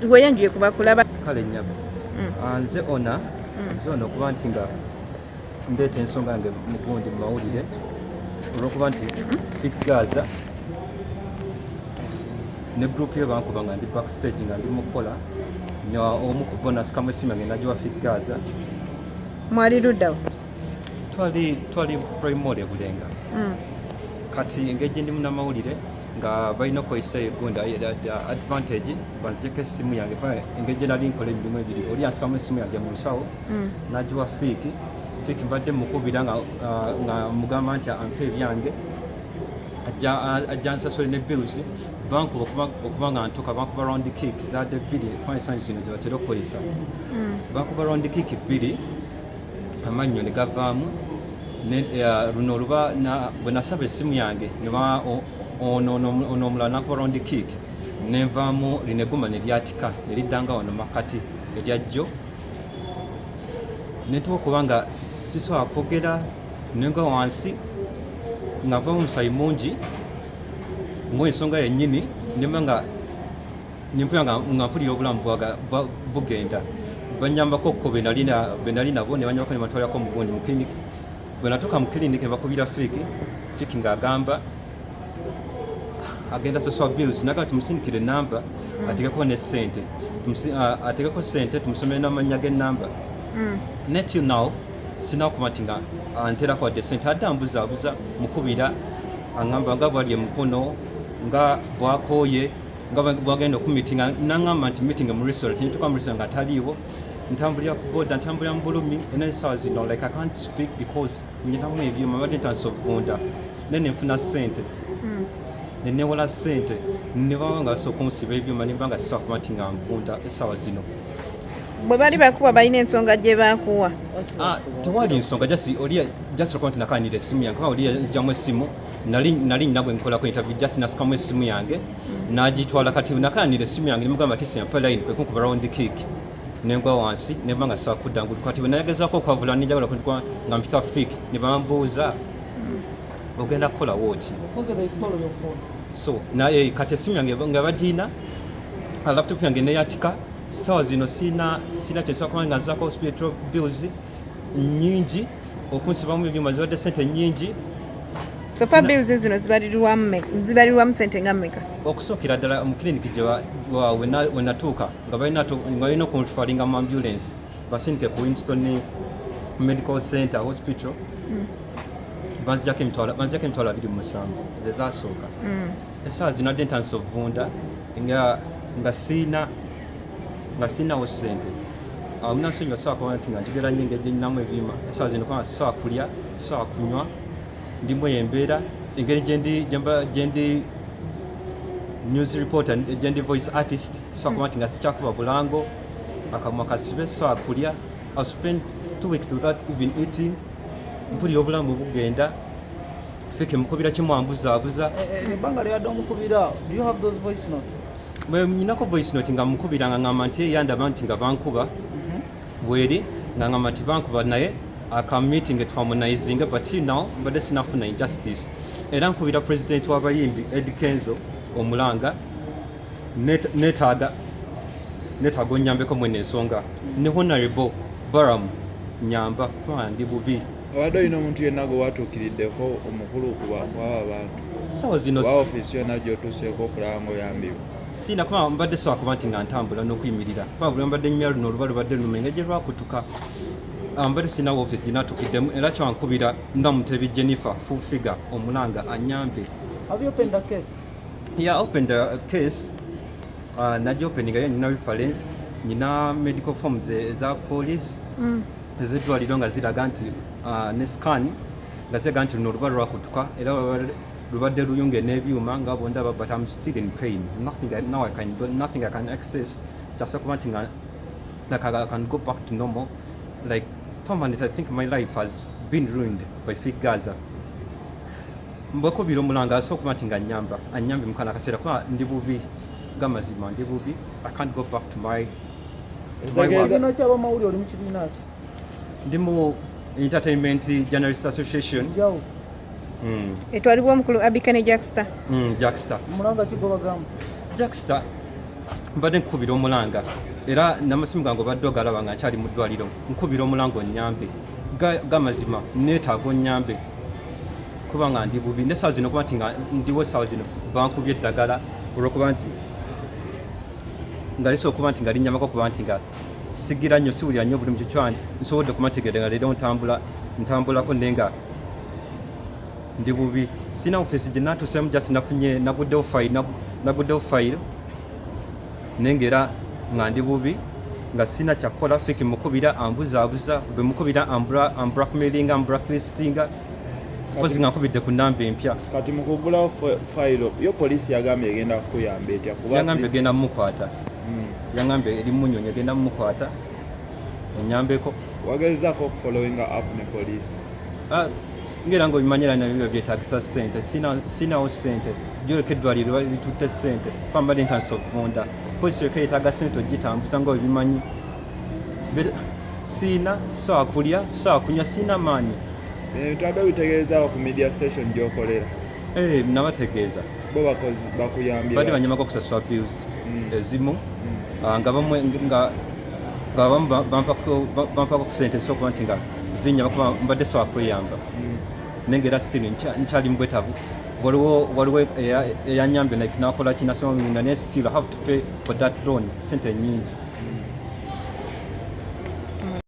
Weyanjuye kuba kulaba. Kale nnyabo. Ah, nze ona nze ono okuba nti nga ndeeta ensonga yange mu gundi mu mawulire olwokuba nti Fik Gaza ne group yo bankuba nga ndi backstage nga ndi mukukola, omu ku bo nasikamu essimu yange nagiwa Fik Gaza. Mwali luddawo? Twali Prime Mall e Bulenga. Kati engeri gye ndi munnamawulire nga balina okukozesa egundi advantage banzijeko essimu yange, kuba engeri gye nali nkola emirimu ebiri, oli yansikamu essimu yange mu nsawo n'agiwa Fik. Fik mbadde mukubira nga mugamba nti ampe ebyange, ajja nsasule ne bills. Bankuba okuba nga ntuuka, bankuba round kick zaadde bbiri, kuba ensangi zino zebatera okukozesa. Bankuba round kick bbiri, amannyo ne gavaamu. Luno oluba bwe nasaba essimu yange, ono omulala nakuba round kick nenvaamu lino eggumba ne lyatika ne liddanga wano makkati eryajjo, nentuuka okuba nga sisobola kwogera, nenga wansi nga nvamu omusayi mungi ngaensonga yennyini, nemba nga nempulira nga mpulira obulamu bugenda. Banyambako ko benali nabo ne banyambako ne bantwalako mu gundi mu clinic. Bwe natuuka mu clinic ne bakubira Fik. Fik ng'agamba agenda sasula bills, nagamba tumusindikire enamba ateekeko ne ssente, ateekeko ssente tumusomere n'amannya g'ennamba. Ne till now sinakuba nti nga anterako wadde ssente. Adde ambuzaabuza, mukubira aŋŋamba nga bwali emukono, nga bwakooye, nga bwagenda okumitinga, naŋŋamba nti meeting mu restaurant. Nituuka mu restaurant nga taliiwo. Ntambulira ku boda, ntambulira mu bulumi era essaawa zino like I can't speak because nyinamu ebyuma, mbadde ntandise okuvunda, naye nenfuna ssente nenewola ssente ne baba nga basobola okunsiba ebyuma, nemba nga sisobola kuba nti nga nvunda essaawa zino. Bwe bali bakuba, balina ensonga gye bakuwa? Ah, tewali nsonga, just oli just okuba nti nakanira essimu yange, kuba oli yanzigyamu essimu. Nali nina gwe nkolako interview, just nasikamu essimu yange n'agitwala. Kati nakanira essimu yange, nemugamba ti simpa line, kwe kunkuba round kick nengwa wansi, nemba nga sisobola kudda ngulu. Kati bwe nagezaako okwavula ninjagala okuba nga mpita Fik, ne bambuuza, "Ogenda kukolawo ki?" Mufunze the story your phone. So naye kati essimu yange nga bagiina, laptop yange neyatika. Sawa zino sina kyensobola kuba nga nzaako hospital bills nyingi, okunsibamu ebyuma zibadde sente nyingi. So far bills zino zibalirwamu sente nga mmeka? Okusookera ddala mu clinic gye we natuuka nga balina okuntwalinga mu ambulance basindike ku Winston Medical Center Hospital, banzijako 27,000 zezasooka. Essaawa zino adde ntandise okuvunda nga siinawo ssente. Munansonyiwa, sobola kuba nti nga njogera nnyo engeri gye nninamu ebyuma essaawa zino, kubanga sisobola kulya, sisobola kunywa, ndimu eyo embeera. Engeri gyendi news reporter, gyendi voice artist, sobola kuba nti nga sikyakuba bulango, akamwa kasibe, sisobola kulya. I've spent 2 weeks without even eating. Mpulira obulamu bugenda. Fik mukubira kimu, ambuzaabuza. Ebbanga lyadde omukubira, do you have those voice note? Bwe nyinako voice note nga mukubira nga ngamba nti yandaba nti nga bankuba, bweri nga ngamba nti bankuba, naye aka meeting twaharmonizinga, but now mbadde sinafuna injustice. Era nkubira president w'abayimbi Eddy Kenzo omulanga, neetaaga onyambeko mwene ensonga, ne Honorable Baram nyamba kuba ndi bubi. Obadde olina omuntu yenna gwe watuukiriddeko omukulu kwaba abantu Sawa zino oba ofiisi yonna gy'otuuseeko okulaba ng'oyambibwa? Siina, kuba mbadde sobola kuba nti nga ntambula n'okuyimirira, kuba buli mbadde nyumya luno oluba lubadde lunuma engeri gye lwakutuka. Ah, mbadde sirina ofiisi gye natuukiddemu, era kyankubira Namutebi Jennifer Full Figure omulanga anyambe. Have you opened the case? Yeah, opened the case. Najja openinga yo, nina reference, nina medical forms eza police, ez'eddwaliro nga ziraga nti ne scan nga ziraga nti luno oluba lwakutuka era lubadde luyunge n'ebyuma nga bwondaba, but I'm still in pain. Nothing now I can do, nothing I can access. Kyasa kuba nti nga like I can go back to normal, like permanent. I think my life has been ruined by Fik Gaza. Mbwekubira omulanga asobola okuba nti nga nyamba, anyambe mukana akaseera, kuba ndi bubi, gamazima ndi bubi. I can't go back to my work. Kibiina ky'abamawulire, oli mu kibiina ki? Ndi mu Entertainment Journalist Association. Njawo. Etwalibwa omukulu Abikane Jackster. Jackster. Mulanga ki gwe bagamba? Jackster. Mbadde nkukubira omulanga era namasimu gange obadde ogalaba nga nkyali mu ddwaliro. Nkubira omulanga onnyambe. Gamazima neetaaga onnyambe kuba nga ndi bubi nesaawa zino, kuba nti nga ndiwo esaawa zino bankubye eddagala olwokuba nti nga lisobola okuba nti nga linnyambako, kuba nti nga sigira nnyo, siwulira nnyo buli mukyo kyange. Nsobodde okuba nti nga leero ntambula, ntambulako, naye nga ndi bubi. Sina office gye natuusemu, just nafunye, naguddewo file, naguddewo file, naye nga era nga ndi bubi, nga sina kyakukola. Fiki mukubira ambuzaabuza, bwe mukubira amblackmailinga, amblacklistinga, mpozi nga nkubidde ku namba empya. Kati mu kugulawo fayiro yo, poliisi yagambye egenda kukuyamba etya? Kuba Yangambye egenda mumukwata. Yangambye eri munyonyi, egenda mumukwata, enyambeko. Wagezaako okufollowinga up ne poliisi? Ah, ngera nga obimanyira nabyo byetagisa ssente. Sinawo ssente. Gyoleka eddwaliro litutte ssente, kuba mbadde ntandise okuvunda. Polisi yokka yetaaga ssente ogitambuza nga obimanyi. Siina, sisobola kulya, sisobola kunywa, siina maanyi. Ebintu abadde obitegeezaawo ku media station gy'okolera? Eh, nabategeeza. Bo bakuyambye? Badde banyamako okusasula bills ezimu. Ah, nga bamwe nga abamu bampako ku ssente ezisobola okuba nti nga zinyamba, kuba mbadde sobola kweyamba. Naye nga era still nkyali mu bwetaavu. Waliwo eyanyambye, like nakola kinasoma nga, naye still I have to pay for that loan, sente nyingi.